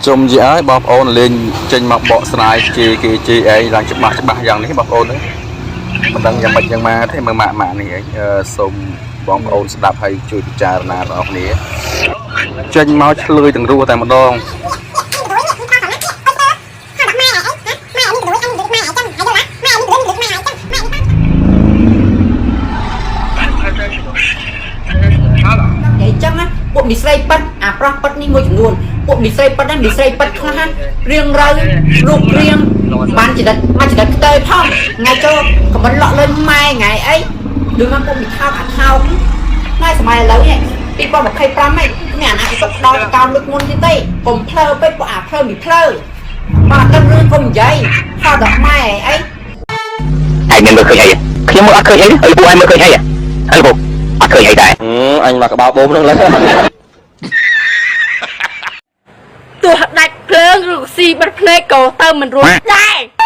ជុំជាឲ្យបងប្អូនលេងចេញមកបកស្រាយជេរគេជេរឯងឡើងច្បាស់ច្បាស់យ៉ាងនេះបងប្អូនអើយមិនដឹងយ៉ាងម៉េចយ៉ាងម៉ាទេមើលម៉ាក់ម៉ាក់នេះឯងអឺសូមបងប្អូនស្ដាប់ហើយជួយពិចារណាបងប្អូនគ្នាចេញមកឆ្លើយទាំងរស់តែម្ដង និយាយចឹងណាពួកមីស្រីប៉ិតអាប្រុសប៉ិតនេះមួយចំនួនពួកមីស្រីប៉ិតហ្នឹងមីស្រីប៉ិតខ្លះណារៀងរៅរូបរាងបានចរិតមកចរិតខ្ទើយផងថ្ងៃចូលខមមិនលក់លើម៉ែថ្ងៃអីដូចមកពួកមីថោកអាថោកណែសម័យឥឡូវនេះ2025ហ្នឹងគ្មានអាណាសុខដល់កោនដូចមុនទៀតទេកុំភ្លើពេកពួកអាភ្លើមីភ្លើបាទដឹងរឿងកុំនិយាយហៅដល់ម៉ែអី ឯងមានមើលឃើញអីខ្ញុំមើលអត់ឃើញអីហើយពួកឯងមើលឃើញអីហើយពួកអត់ឃើញអីដែរ អញមកក្បាលបូមហ្នឹងឡើយ ទោះដាច់ភ្លើងឬក៏ស៊ីបិទភ្នែកក៏ទៅមិនរួចដែរ។